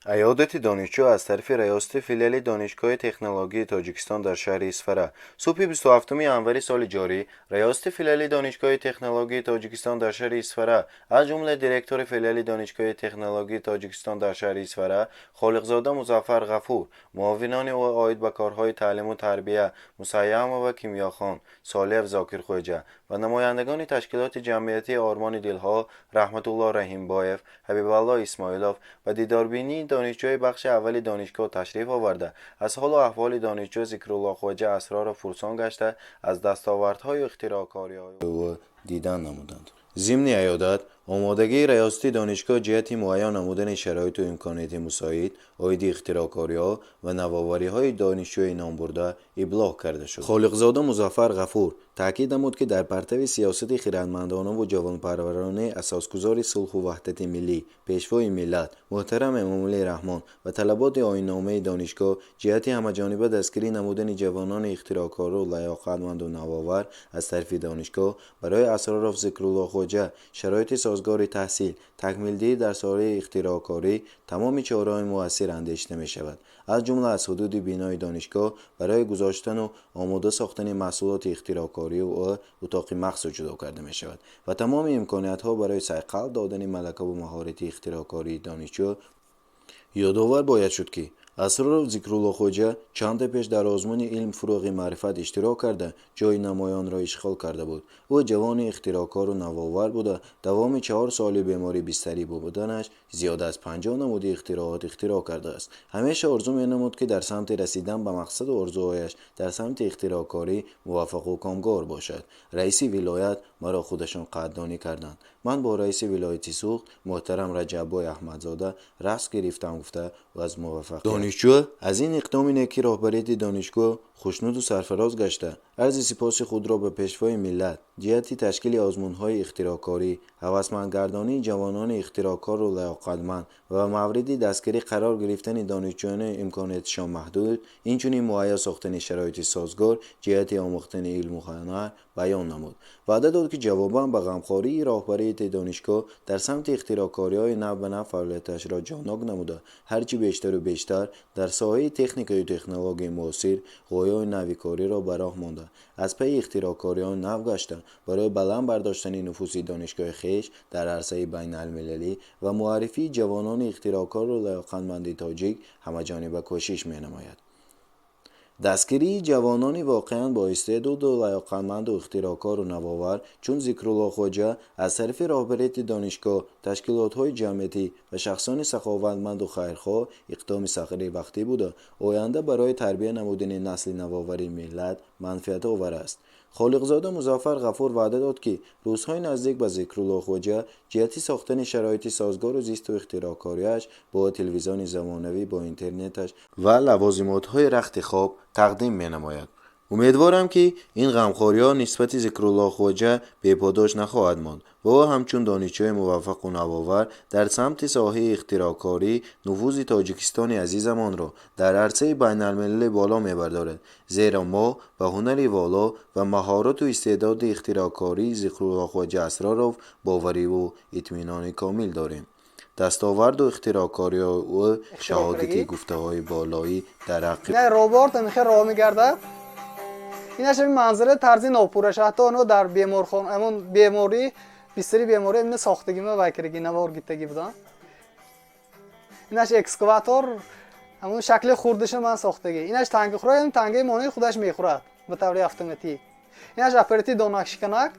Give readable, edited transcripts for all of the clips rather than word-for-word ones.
Аёдати донишҷӯ аз тарафи раёсати филиали Донишгоҳи технологияи Тоҷикистон дар шаҳри Исфара. Субҳи 27 январи соли ҷорӣ раёсати филиали Донишгоҳи технологияи Тоҷикистон дар шаҳри Исфара, аз ҷумла директори филиали Донишгоҳи технологияи Тоҷикистон дар шаҳри Исфара Холиқзода Музаффар Ғафур, муовинони ӯ оид ба корҳои таълиму тарбия Мусайямова Кимёхон, Солиев Зокирхӯҷа ва намояндагони ташкилоти ҷамъиятии Ормони дилҳо Раҳматулло Раҳимбоев, Ҳабибалло Исмоилов ба дидорбинии донишҷӯи бахши аввали донишгоҳ ташриф оварда, аз ҳолу аҳволи донишҷӯ Зикрулло Хоҷа Асроров пурсон гашта, аз дастовардҳою ихтироъкориҳои ӯ дидан намуданд. Зимни аёдат омодагии раёсати донишгоҳ ҷиҳати муайян намудани шароиту имконияти мусоид оиди ихтироъкориҳо ва навовариҳои донишҷӯи номбурда иблоғ карда шуд. Холиқзода Музаффар Ғафур таъкид намуд, ки дар партави сиёсати хирадмандонаву ҷавонпарваронаи асосгузори сулҳу ваҳдати миллӣ, Пешвои миллат муҳтарам Эмомалӣ Раҳмон ва талаботи оинномаи донишгоҳ ҷиҳати ҳамаҷониба дастгирӣ намудани ҷавонони ихтироъкору лаёқатманду навовар аз тарафи донишгоҳ барои Асроров Зикрулло Хоҷа шароити созгори таҳсил, такмилдиҳӣ дар соҳаи ихтироъкорӣ тамоми чораҳои муассир андешида мешавад. Аз ҷумла аз ҳудуди бинои донишгоҳ барои гузоштану омода сохтани маҳсулоти ихтироъкории ӯ утоқи махсус ҷудо карда мешавад ва тамоми имкониятҳо барои сайқал додани малакаву маҳорати ихтироъкории донишҷӯ. Ёдовар бояд шуд, ки Асроров Зикрулло Хоҷа чанде пеш дар озмуни «Илм фурӯғи маърифат» иштирок карда, ҷойи намоёнро ишғол карда буд. Ӯ ҷавони ихтироъкору навовар буда, давоми 4 соли беморӣ бистарӣ буданаш зиёда аз 50 намуди ихтироот ихтироъ кардааст. Ҳамеша орзу менамуд, ки дар самти расидан ба мақсаду орзуҳояш дар самти ихтироъкорӣ муваффақу комгор бошад. Раиси вилоят маро худашон қадрдонӣ карданд. Ман бо раиси вилояти Суғд муҳтарам Раҷаббой Аҳмадзода рақс гирифтам, гуфта, ӯ аз муваффақият донишҷӯ аз ин иқдоми неки роҳбарияти донишгоҳ хушнуду сарфароз гашта, арзи сипоси худро ба Пешвои миллат ҷиҳати ташкили озмунҳои ихтироъкорӣ, ҳавасмандгардонии ҷавонони ихтироъкору лаёқатманд ва мавриди дастгирӣ қарор гирифтани донишҷӯёни имконияташон маҳдуд, инчунин муҳайё сохтани шароити созгор ҷиҳати омӯхтани илму ҳунар баён намуд. Ваъда дод, ки ҷавобан ба ғамхории роҳбарияти донишгоҳ дар самти ихтироъкориҳои нав ба нав фаъолияташро ҷоннок намуда, ҳарчи бештару бештар дар соҳаи техникаю технологияи муосир ғояҳои нави кориро ба роҳ монда, аз пайи ихтироъкориҳои нав гашта, барои баланд бардоштани нуфузи донишгоҳи хеш дар арсаи байналмилалӣ ва муаррифии ҷавонони ихтироъкору лаёқатманди тоҷик ҳамаҷониба кӯшиш менамояд. Дастгирии ҷавонони воқеан боистеъдоду лаёқатманду ихтироъкору навовар чун Зикрулло Хоҷа аз тарафи роҳбарияти донишгоҳ, ташкилотҳои ҷамъиятӣ ва шахсони саховатманду хайрхоҳ иқдоми саривақтӣ буда, оянда барои тарбия намудани насли навовари миллат манфиатовар аст. Холиқзода Музаффар Ғафур ваъда дод, ки рӯзҳои наздик ба Зикрулло Хоҷа ҷиҳати сохтани шароити созгору зисту ихтироъкориаш бо телевизиони замонавӣ бо интернеташ ва лавозимотҳои рахти хоб тақдим менамояд. Умедворам, ки ин ғамхориҳо нисбати Зикрулло Хоҷа беподош нахоҳад монд ва ӯ ҳамчун донишҷӯи муваффақу навовар дар самти соҳаи ихтироъкорӣ нуфузи Тоҷикистони азизамонро дар арсаи байналмилалӣ боло мебардорад, зеро мо ба ҳунари воло ва маҳорату истеъдоди ихтироъкории Зикрулло Хоҷа Асроров бовариву итминони комил дорем. Дастоварду ихтироъкориҳои ӯ шаҳодати гуфтаҳои болоӣ дар ҳаққи Ина робот ҳамихел роҳ мегардад. Инаш ҳамин манзара тарзи нопураш, ҳатто оно дар беморхона, ҳамон беморӣ, бистари беморӣ ҳамина сохтагима, вай кираги, навор гирифтагӣ будам. Инаш экскаватор, ҳамон шакли хурдаша ман сохтагӣ. Инаш танги хӯрак, ҳамин тангаи монаи худаш мехӯрад ба таври автоматӣ. Инаш аппарати донакшиканак,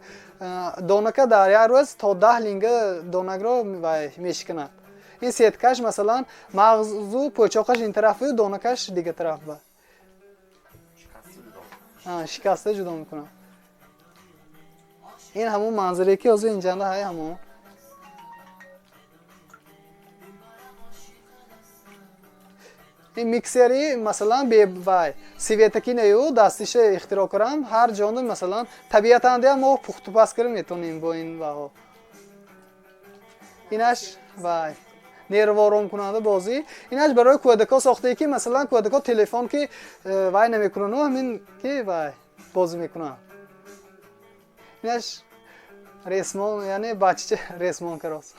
донака дар як рӯз то 10 линга донакро вай мешиканад. Ин сеткаш, масалан, мағзу пӯчоқаш ин тараф, донакаш дига тараф ба шикаста ҷудо мекунад. Ин ҳамон манзаре, ки ҳозир инҷанда ҳай, ҳамон. Ин миксери, масалан, бевай светаки нею дастиша ихтироъ кунам. Ҳар ҷонда, масалан, табиатан мо пухтупаз кара метавонем бо ин ваҳо. Инаш вай нерворомкунанда бозӣ. Инаш барои кӯдако сохтае, ки, масалан, кӯдако телефон ки вай намекунану ҳамин ки вай бозӣ мекунанд. Инаш ресмон, яъне бачача ресмон карост.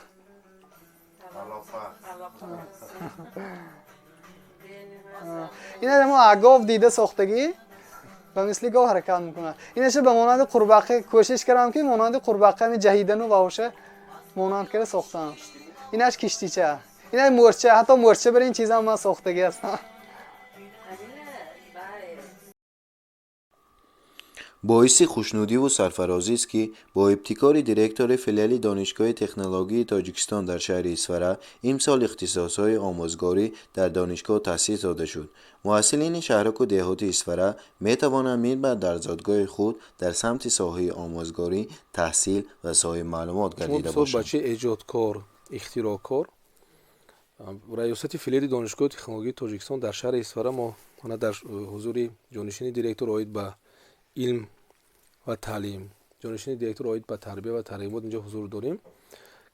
Ина мо гов дида сохтагӣ, ба мисли гов ҳаракат мекунад. Инаша ба монанди қурбаққа кӯшиш кардам, ки монанди қурбаққа ҳами ҷаҳидану ваоша монанд карда сохтам. Инаш киштича, ина мӯрча, ҳатто мӯрча бар ин чизам ман сохтагӣ ҳастам. Боиси хушнудиву сарфарозист, ки бо ибтикори директори филиали Донишгоҳи технологии Тоҷикистон дар шаҳри Исфара имсол ихтисосҳои омӯзгорӣ дар донишгоҳ таъсис дода шуд. Муҳассилини шаҳраку деҳоти Исфара метавонанд минбаъд дар зодгоҳи худ дар самти соҳаи омӯзгорӣ таҳсил ва соҳиби маълумот гардида бошанд. Бачаи эҷодкор, ихтироъкор, раёсати филиали Донишгоҳи технологии Тоҷикистон дар шаҳри Исфара мо ана дар ҳузури ҷонишини директор оид ба илм ва таълим, ҷонишини директор оид ба тарбия ва тарғибот инҷо ҳузур дорем.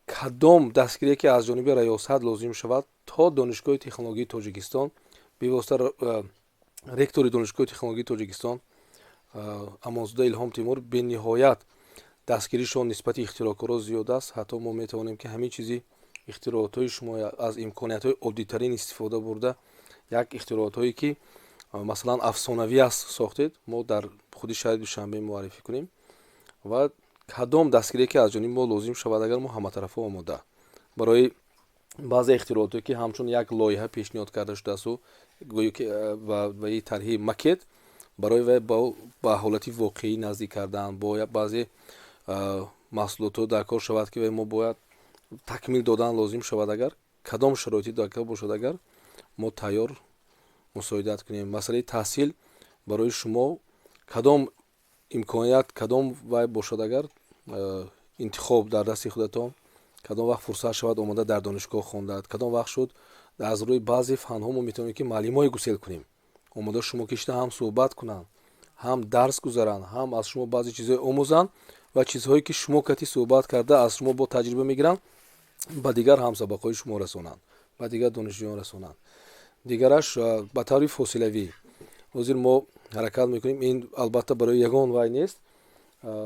Кадом дастгирие ки аз ҷониби раёсат лозим шавад, то Донишгоҳи технологии Тоҷикистон бевосита ректори Донишгоҳи технологии Тоҷикистон Амонзода Илҳом Тимур бениҳоят дастгиришон нисбати ихтироъкоро зиёд аст. Ҳатто мо метавонем, ки ҳамин чизи ихтироотҳои шумо аз имкониятҳои оддитарин истифода бурда, як ихтироотҳое ки масалан афсонавӣ аст сохтед, мо дар худи шаҳри Душанбе муаррифӣ кунем. Ва кадом дастгирие ки аз ҷониби мо лозим шавад, агар мо ҳаматарафа омода барои баъзе ихтироотҳое ки ҳамчун як лоиҳа пешниҳод карда шудаасту гӯё ки ва тарҳи макет барои вай ба ҳолати воқеӣ наздик кардан, бо баъзе маҳсулотҳо дар кор шавад, ки вай мо бояд такмил додан лозим шавад, агар кадом шароите дар кор бошад, агар мо тайёр мусоидат кунем. Масъалаи таҳсил барои шумо кадом имконият, кадом вай бошад, агар интихоб дар дасти худатон, кадом вақт фурсат шавад, омода дар донишгоҳ хондад, кадом вақт шуд, аз рӯи баъзе фанҳо мо метавонем, ки муаллимҳое гусел кунем, омода шумо кишта ҳам суҳбат кунанд, ҳам дарс гузаранд, ҳам аз шумо баъзе чизҳое омӯзанд ва чизҳое ки шумо кати суҳбат карда аз шумо бо таҷриба мегиранд, ба дигар ҳамсабақҳои шумо расонанд, ба дигар донишҷӯён расонанд. Дигараш, ба таври фосилавӣ ҳозир мо ҳаракат мекунем. Ин албатта барои ягон вай нест.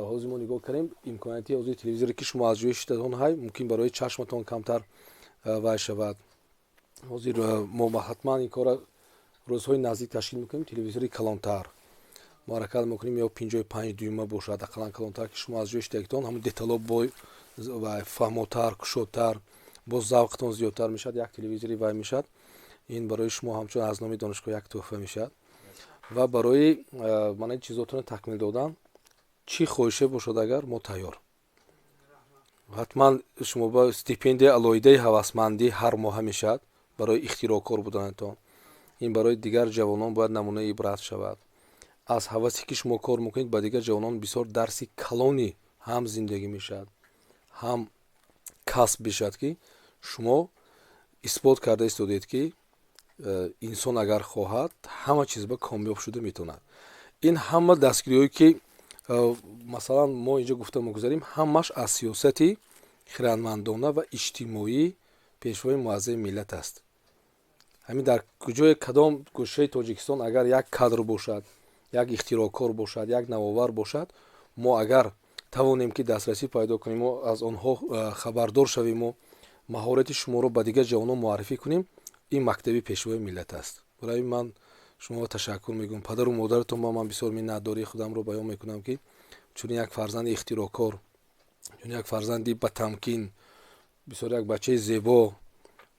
Ҳозир мо нигоҳ кардем, имконияти ҳозир телевизоре ки шумо аз ҷои шиштатон ҳай, мумкин барои чашматон камтар вай шавад. Ҳозир мо ҳатман ин корра рӯзҳои наздик ташкил мекунем. Телевизори калонтар мо ҳаракат мекунем, ё 55 дюйма бошад, ақаллан калонтар, ки шумо аз ҷои шиштагитон ҳамун детало бо фаҳмотар, кушодтар, боз завқтон зиёдтар мешавад. Як телевизори вай мешавад. Ин барои шумо ҳамчун аз номи донишгоҳ як тӯҳфа мешавад. Ва барои мана чизотонро такмил додан чӣ хоҳише бошад, агар мо тайёр. Ҳатман шумо ба стипендияи алоҳидаи ҳавасмандӣ ҳар моҳа мешавад барои ихтироъкор буданатон. Ин барои дигар ҷавонон бояд намунаи ибрат шавад. Аз ҳавасе ки шумо кор мекунед, ба дигар ҷавонон бисёр дарси калони ҳам зиндагӣ мешавад, ҳам касб мешавад, ки шумо исбот карда истодед, ки инсон агар хоҳад, ҳама чиз ба комёб шуда метавонад. Ин ҳама дастгириҳое ки масалан мо инҷо гуфта мегузарем, ҳамаш аз сиёсати хирадмандона ва иҷтимоии Пешвои муаззами миллат аст. Ҳамин дар куҷое, кадом гӯшаи Тоҷикистон агар як кадр бошад, як ихтироъкор бошад, як навовар бошад, мо агар тавонем, ки дастрасӣ пайдо кунем, аз онҳо хабардор шавему маҳорати шуморо ба дигар ҷавонон муаррифӣ кунем, ин мактаби Пешвои миллат аст. Барои ман шуморо ташаккур мегӯям. Падару модаратон ба ман бисёр миннатдории худамро баён мекунам, ки чунин як фарзанди ихтироъкор, чунин як фарзанди батамкин, бисёр як бачаи зебо,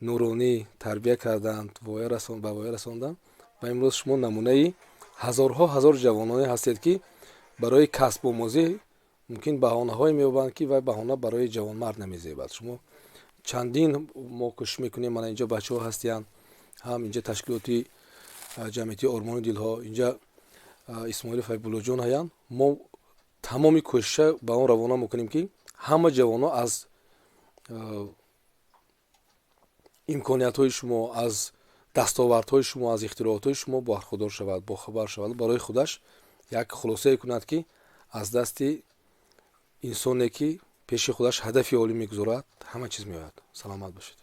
нуронӣ тарбия карданд, ба воя расонданд. Ва имрӯз шумо намунаи ҳазорҳо ҳазор ҷавононе ҳастед, ки барои касбомӯзӣ мумкин баҳонаҳое меёбанд, ки вай баҳона барои ҷавонмард намезебад. Шумо чандин мо кӯшиш мекунем. Мана инҷо бачаҳо ҳастиянд, ҳам инҷа ташкилоти ҷамъиятии Ормони дилҳо, инҷа Исмоилов Ҳабибуллоҷон ҳаянд. Мо тамоми кӯшиша ба он равона мекунем, ки ҳама ҷавонон аз имкониятҳои шумо, аз дастовардҳои шумо, аз ихтироотҳои шумо бархурдор шавад, бохабар шавад, барои худаш як хулосае кунад, ки аз дасти инсоне ки пеши худаш ҳадафи олӣ мегузорад, ҳама чиз меояд. Саломат бошед.